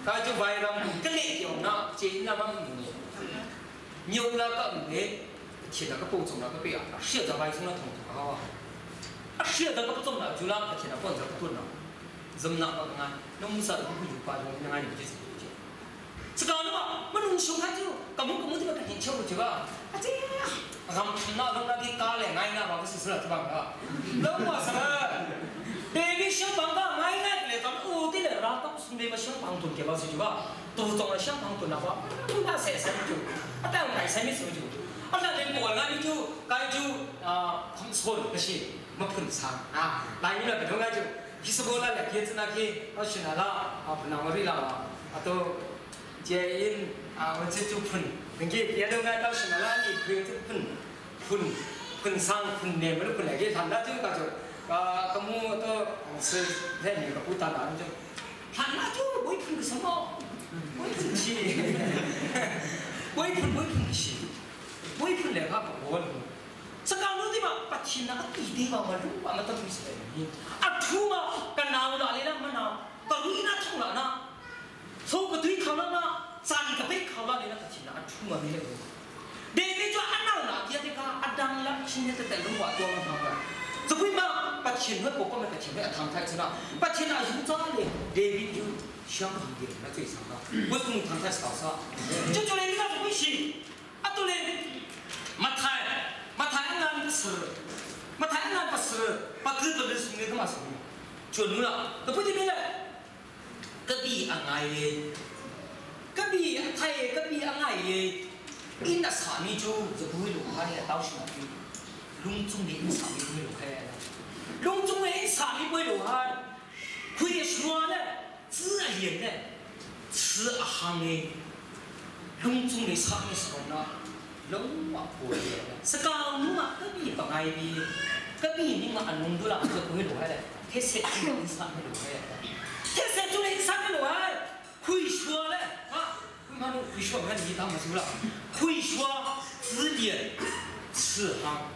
他就外让个脸有那，见那么牛那个没，贴那个包装那个背啊，写在外头那同啊，啊写那个不中了，就让他贴那包装不了，怎么那个啊？弄啥都不有关，弄那里不就是。这个嘛，我弄小看就，根本根本就个很巧就啊，啊这，俺们那弄那给搞嘞，俺那把不是说了对吧？啊，那我什么？别个小帮个，俺那来咱们哦对了，拉到兄弟们小帮屯给老师就啊，都装了小帮屯那话，那谁谁就，啊但我买什么时候就，啊那人过来你就该就啊，他们说的是没碰上啊，那你那个东西就，其实我那两天子那去，我去哪了啊？不能我对了啊，都。接因啊，我这就喷，人家别的爱到什么啦？你可以就喷，喷喷上喷那么喷来给他，那就那就啊，个么都是在那个不打打就，他那就会喷个什么？会喷气，会喷会喷气，会喷来个不我。这个路的嘛，把天那个地地方嘛，路嘛，那都是来啊，土嘛，跟哪哪里那么哪，把路那通了那。所个对抗了嘛，咱个被抗了，你那个钱啊出嘛没了。别别就按闹了，别这个阿当了，现在在在龙华多嘛嘛。这为嘛把钱会包括那个钱会躺太子了，把钱啊用脏的，别别就想不的那最少了，我从躺太少少，就就连你那不行，啊都连马太马太俺吃，马太俺不吃，把狗都是送的干嘛送？就弄了，那不对面了。กะบีอ่างไงกะบีไทยกะบีอ่างไงอินสามีจูจะพูดลูกค้าเนี่ยเต้าชิมาจูลุงจุงเนี่ยอินสามีพูดลูกค้าลุงจุงเนี่ยอินสามีพูดลูกค้าคุยชัวเนี่ย自然เนี่ย吃啊行เนี่ยลุงจุงเนี่ยสามีสองนะลุงว่าพูดเนี่ยสกาวนุ่งอ่ะกะบีปะไงบีกะบีนี่มาอันนุ่งดูละจะพูดลูกค้าเลยเทศจุงอินสามีลูกค้า这些做了三个罗汉，会说嘞啊，为嘛会说？我看你当不住了，会说自己吃哈，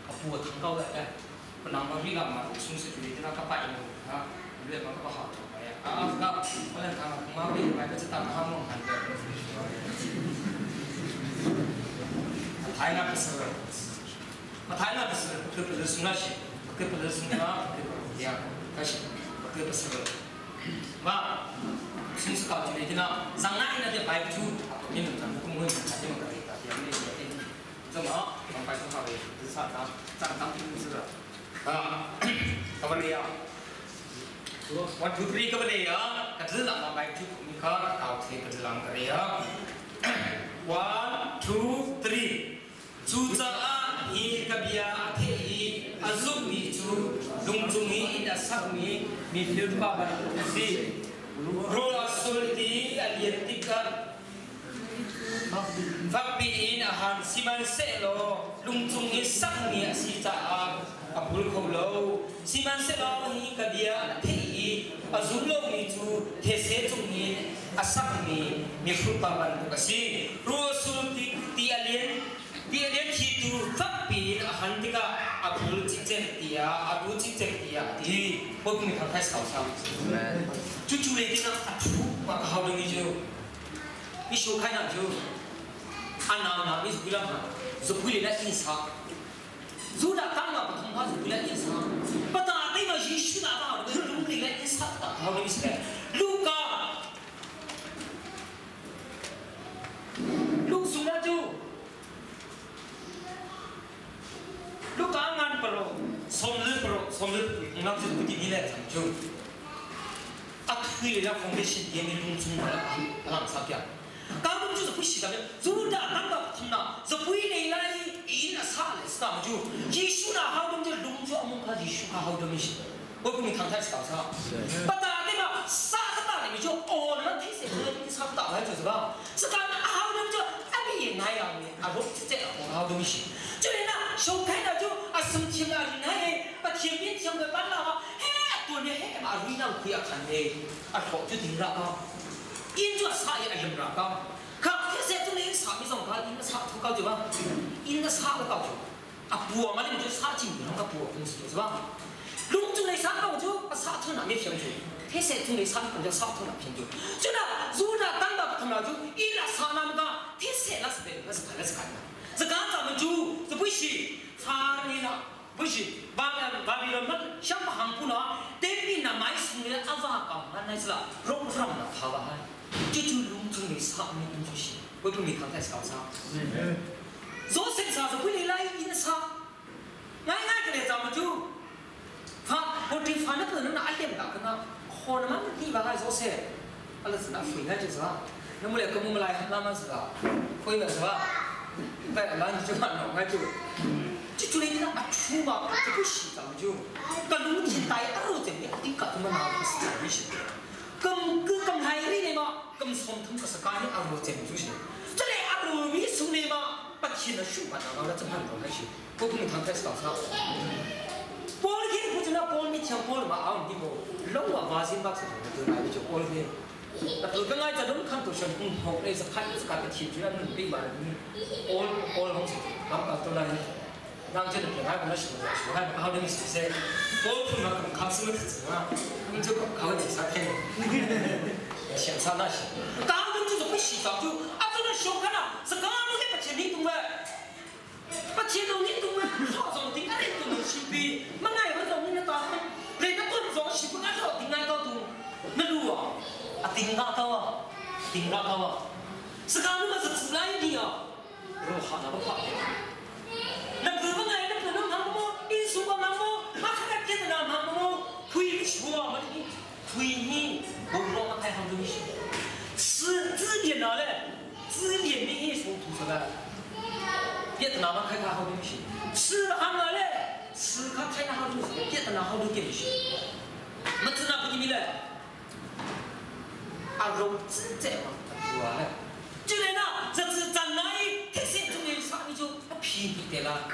啊不糖高的哎，不那么瑞了嘛，从是觉得那个白么啊，瑞嘛个不好哎呀啊那我来看看，妈会买个这当哈么看的，太那不是，啊太那不是，可不是送那些，可不是送那，可不这样，开始。个不是个，嘛，从此搞就来的呢，上岸那的白出，你们咱们工会们他们个大家没有的，怎么？咱白出好的，是啥？咱咱当兵是的，啊，他们的呀，1 2 3个不的呀，可是咱白出你看搞这个是啷个的呀？1 2 3，主张啊，伊个比啊，天伊啊，入米主，龙中伊那上米。มีฟิลปะบันสิรูลสุลตีอัลยันติกะฟักปีอินอาหารสิมันเซโลลุงจุงอิสักมีอาศิจาอับบุลคบโลสิมันเซโลฮิกะเดียเทอีอาซุลโลมีจูเทเซจุงอินอาสักมีมีฟิลปะบันตุกสิรูลสุลตีตีอัลยันตีอัลยันทีตูฟักปีอินอาหารติกะอับบุลจิเจตียอับบุลจิเจตียตีพวกมีทางไทยสาวสาวจู่จู่เลยที่นั่นอัฐุมาเขาดึงนี่จูนี่ชูใครนั่นจูอันนั้นนั่นนี่สุกุลมาสุกุลเลยนะอินสา Judah tang na pathum ha zu la in sa. Pata te ma Jesu na ba de lung le in sa ta ha ni se. Luka Luk su na chu Luka ngan paro som le paro som le ngam chu kuti ni le chang chu. A thui la foundation ye ni lung chung la lang sa kya. 当中就是不喜的，主打当个听呐，是不来来因那啥来是嘛就，耶稣那好多就龙就阿蒙卡耶稣卡好多东西，我不能谈太少啥，不打对吧？啥个打里面就哦，那天色这个啥打来就是吧？是讲好多就阿比那样的，阿不直接好多东西，就连那小开那就啊什么天啊，那把天边天个搬了嘛，嘿，多年嘿嘛，瑞那可以看的，啊好就停了啊。因做啥也用不着，可这些种的啥米种可因啥土高就吧，因那啥个高就，啊不嘛你就啥进那个不公司就是吧，农村的啥高就啊啥土那没平就，这些种的啥比较啥土那平就，就那如那单打不同了就，一那啥那么个，这些那是的那是看那是看的，这刚咱们就这不是查你了。不是，巴巴比伦嘛，想不行不了，对比那买送的阿瓦讲，那是啦，肉上那跑吧哈。就就农村的啥没因就是，我不没看太少啥。做生啥是为了来因啥，俺俺个来咱们就，发我对发那个人那点大个那，可能嘛地方还做些，阿拉是那回来就是吧，那么来跟我们来慢慢是吧，回来是吧？对，那你就看弄来就。就就连那阿出嘛，这不是咱们就，个农田带阿罗这边阿丁个他们拿不是在一起，咁佢咁係呢啲嘛，咁送通个是干的阿罗这边就是，这里阿罗米送的嘛，把钱的数把拿到了这盘头开始，我跟你谈开始搞啥？玻璃天不知道玻璃墙玻璃嘛，啊，你不，老啊瓦先把是就来就玻璃天。那个爱在农看都是嗯好，那是看是看个天主要能比嘛，all all 东西，他们都来。让这个平安不能受，受害不好的是些，我碰到更考什么子啊？你这个考几啥天？想啥那些，当中就是不洗澡就啊，这个小看了，是刚刚那个钱你懂没？把钱都你懂没？好重的，那你都能洗比，没爱不着你那大，连那多重洗不爱着，顶爱高度，那路啊，啊顶那高啊，顶那高啊，是刚那个是自然的啊，如好那不好。那不不爱那不能忙么？因素个忙么？马看看见的那忙么？亏说嘛你，亏你，我老马太好东西，是自己拿来，自己没说吐出来，别的拿嘛开开好东西，吃行了嘞，吃看开那好东西，别的拿好多东西，没吃那不给你嘞，啊肉自在嘛，对吧嘞？就来那这是咱那一特色中的啥你就皮皮的啦，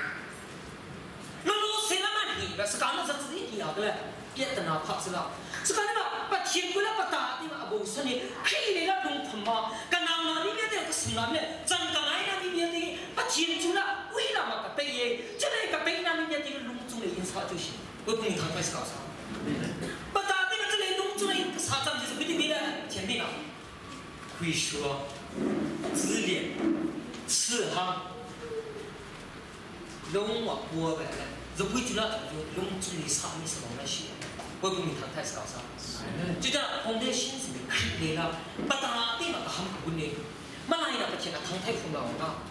那老谁那么皮的，是讲那是自己的嘞，别的那怕是啦，是讲那么把天过来把大地嘛无说呢，可以来那农村嘛，跟那那里面的个什么呢？咱刚来那里面的把天主了，为了嘛个背耶，这来个背那里面的农村的印刷就是，我不能谈开始搞啥，把大地嘛这来农村的印刷咱就是不得别的前面了，会说。自恋、吃哈，龙啊过来了，就不就那就龙中的啥米是往那些，我不明谈太是搞啥，就这样红的心是没开的了，不打的嘛个很不呢，没来了不听个唐太风了啊，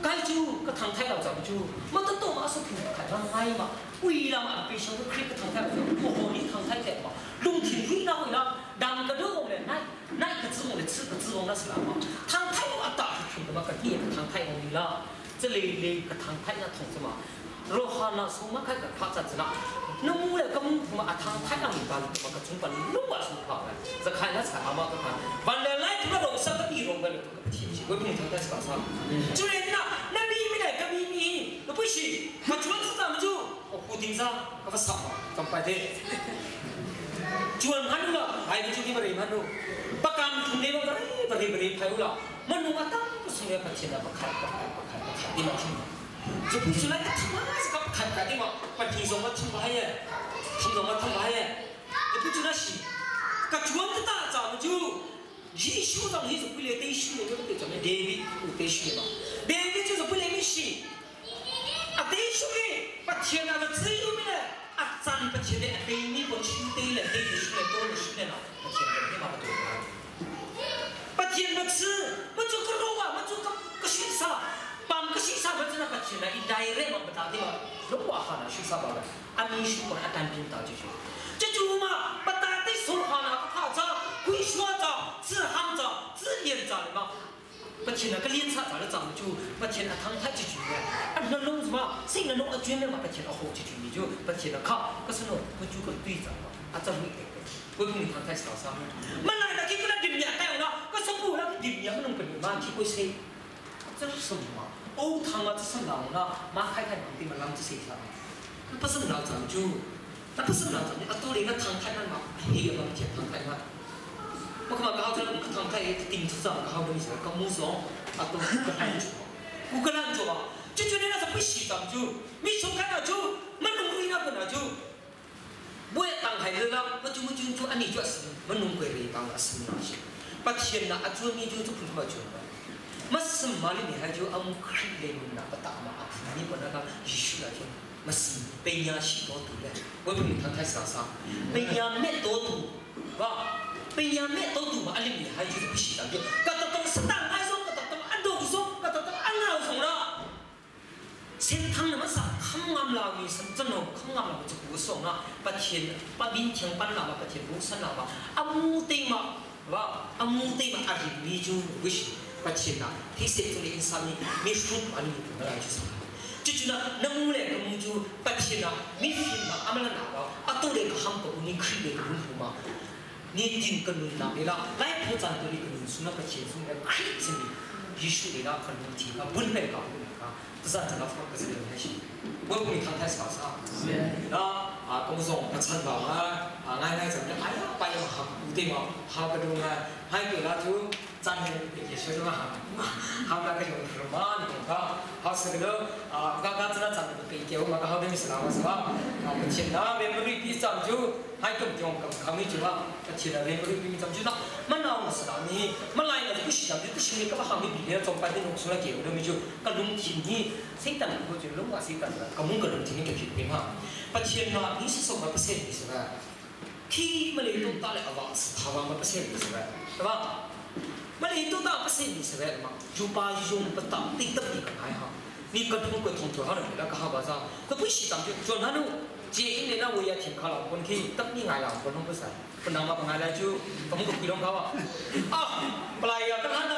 该就个唐太老早就，没得多嘛是平看上爱嘛，为了嘛别想着开个唐太，我和你唐太太嘛，龙天为了为了，两个都我来那。那个字我的吃个字我那是哪嘛？唐太我打是听的嘛，个第一个唐太我的啦，这里里个唐太那同志嘛，罗哈那什么开个夸张子啦，那我来跟嘛啊唐太那明白嘛个中国弄啊什么跑的，这看那菜阿妈个看，完了来这个楼上个地方个个天气，我不能唐太是搞啥？就连那那里面来个秘密，那不行，他主要是咱们就我固定上，那个啥嘛，咱白的。Jual manu lah, hai baju ni beri manu. Pakam tu ni beri beri beri payu lah. Manu atang sungai pacina pakai pakai pakai pakai di macam. So sungai tu mana sekap pakai pakai di mak pacin semua tu bahaya, tu semua tu bahaya. Lepas tu nasi, kacuan tu tak jam tu. Yesus orang ni boleh Yesus ni boleh jam David Yesus ni. David tu boleh misi. Ah Yesus ni, Pathian na i direct ma pata ti ma lungwa ha na shu sa ba la ami shu ko atan pin ta chu chu chu chu ma pata te so ha na ka tha cha kui shua cha zi ham cha zi lian cha le ma Pathian na ka lian sa cha le chang chu Pathian a thang thai chu chu ne an na long ma sing na long a chuan ma Pathian a ho chu chu mi chu Pathian na kha ka sano ko chu ka tui cha ma a cha hui te ko bu mi thang thai sa sa ma lai na ki ko na dim ya kai na ka so pu na dim ya ma nong ka ni ma ki ko se 这是什么？欧汤啊，这是老了，马开开忙地嘛，浪子谁啥？那不是老长就，那不是老长，啊，多里那汤太慢嘛，黑个嘛，铁汤太慢。我看嘛，搞这个汤太顶出上，搞东西，搞木松，啊，都个烂做，我个烂做啊，就觉得那是不洗长就，没从看到就，没弄回那个那就，我也当孩子了，我就我就就按你做事，没弄过来当了什么东西，把钱拿，啊，做你就做普通话就。Mas mali ni ha ju am khri le mun na pata ma a phu ni pona ka Yishu la ju mas pe nya shi to tu le wo bu ni thang thai sa sa pe nya me to tu wa pe nya me to tu ma ali ni ha ju bu shi ta ju ka ta tong sa tang ai zo ka ta tong an do zo ka ta tong an ngao song la 先汤那么啥，康俺老米是真哦，康俺老就不送啊，把钱把明天搬了嘛，把钱不算了嘛，啊木对嘛，哇，啊木对嘛，啊米就不行。Pathian ah thisen cung le inn sami mihrut an mi tu lai chu sa cu na namu le ka mu cu Pathian ah mifim ma amala na wa atu le ka ham ka uni khri le ka hun hu ma ni tin ka nun na le la lai phu chan tu li ka nun su na Pathian su le khri simi Yishu le la ka nun thi ka bun le ka hu ka ta za ta la fa ka se le shi bo bu ni thang thai sa sa na a kong zong ka chan ba nga a ngai ngai cham le ai pa ya ha u te ma ha ka du nga hai ke la chu 咱也学什么哈，哈那个用什么你懂か？好是个啊，刚刚真的咱们给给我们个好的米是哪个是吧？啊，不钱那边不是比咱就还更用更抗米酒啊，不钱那边不是比咱就那，没那我是哪你，没来那就不是咱就不是那个行业比的，总办的弄出来给我的米就个龙田你，谁等我就龙啊谁等的，个蒙个龙田你给去对嘛？不钱那你是说嘛不是你是吧？去没来都打了啊，是他妈不是你是吧？对吧？မလီတူတာပစိနိစရဲမဂျူပါယုံပတာတိတတိကနိုင်ဟာ你个通个通做好了，那个好巴啥？可不是当就做那路，接应的那我也挺卡了，问题等你爱了，我弄不上，不能嘛不爱来就，我们个鬼拢搞啊！啊，不来呀，跟他呢，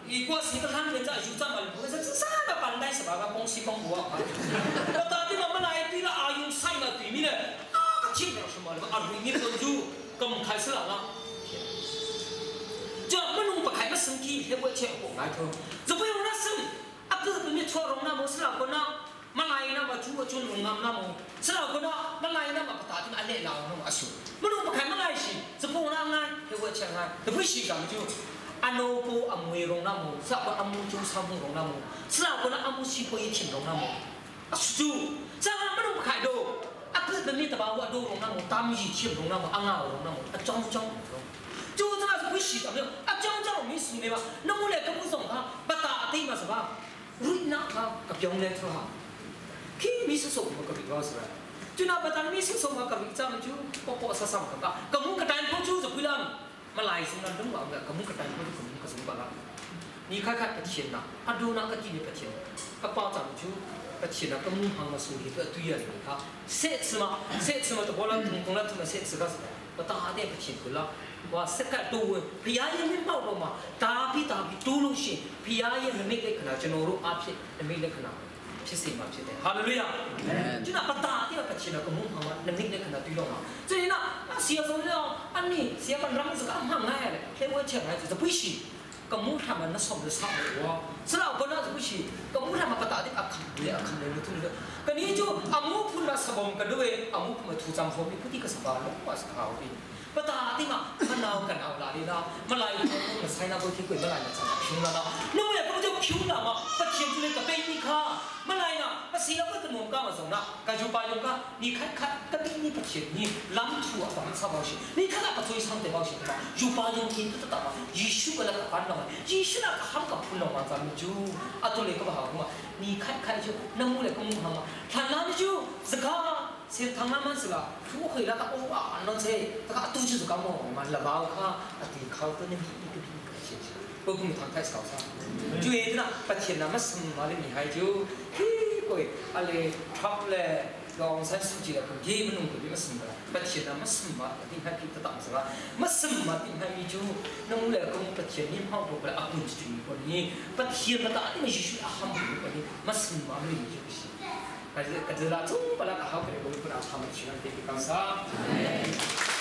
你过是个他们在就在嘛，不是这啥个板带是吧？个公司公布啊，我到底嘛没来对了阿用菜嘛对面的，啊个听了什么？啊，对面个就咁开始了啊。这没弄不开个身体，还会吃不爱头。这不用那什，啊不是没错容那么是哪个呢？马来那么煮个煮龙那么，是哪个呢？马来那么不打的阿累老那么阿数。没弄不开马来西，这不那爱还会吃爱，这不是讲就。阿诺波阿梅容那么，是哪个阿木就三木容那么，是哪个呢？阿木西波一天容那么，阿数，这样没弄不开的。啊不是没得把我都容那么，大米天容那么，阿阿容那么，阿装装容。就这个是不洗的没有啊？将将没输的嘛，那我来跟我说哈，不打对嘛是吧？瑞那他个表来说哈，去没是说我个比方是吧？就那不打没是说我个比咱们就包包啥啥个个，个木个单铺就是不让，嘛来是那东嘛个个木个单铺就个木个什么个了？你看看个天呐，啊都那个地里个天，个包咱们就。个天呐，个木行嘛手里个对呀，你看，谁吃嘛？谁吃嘛？都过来通通来通来谁吃个是？我打的不天个了。ဝါစကတူဖျားရဲ့မောက်တော့မှာတာပြီးတာပြီးတိုးလို့ရှိရင်ဖျားရဲ့နမိတ်လက္ခဏာကျွန်တော်တို့အဖြစ်နမိတ်လက္ခဏာဖြစ်စေမှာဖြစ်တယ်ဟာလေလုယာကျွန်တော်ပတာတဲ့ပချင်တော့ကမုန်းမှာနမိတ်လက္ခဏာတွေ့တော့မှာ所以呢写上了安尼写本让这个行来了还我钱来就是不行ကမုထမနဆောမဆောဝါစလာဘနာ不是ကမုထမပတာတဲ့အခမ်လေအခမ်လေလို့သူတို့ကနေ့ကျအမှုဖုန်လာစဘုံကဒွေအမှုဖုန်ထူချမ်ဖို့မိပုတိကစပါလောဝါစခါဝီပတာတိမမနောကနောလာလီလာမလိုက်မဆိုင်နာကိုခိကွေမလိုက်ချာဖြုံလာလာနုလေကကျဖြုံလာမပချင်းကျလေကပိနိခါမလိုက်နာပစီလကတနုံကမဆောင်နာကဂျူပါယုံကနိခခကပိနိပချင်းနိလမ်ထူအပန်ဆာဘောရှိနိခကပချွေဆောင်တဲ့ဘောရှိပါဂျူပါယုံကိတတပါယေရှုကလကပန်လာယေရှုနာကဟမ်ကဖုန်လောမဇမ်ဂျူအတုလေကဘာဟမနိခခဂျူနမူလေကမုဟမထန်လာဂျူစကားစေထငါမန်စလာဖူခေလာကအိုအာနွန်စေတကတူချူကမောမလဘောခါအတီခေါတနေဘီကဘီကချေချေ Ko kum thang thai sau sa. Chu e na Pathian na masam ma le mi hai chu hi koi ale Trump le Aung San Suu Kyi le kum ge minung ko bi masam ba Pathian na masam ma ti hai pi ta tang sa masam ma ti hai mi chu nung le kum Pathian ni hmang ko la akun chu ni ko ni Pathian na ta ni ma Jesu a ham ko ni masam ma mi chu si ka ka la chung pala ka hau kre ko ko na tham chi nan te ka sa. Amen.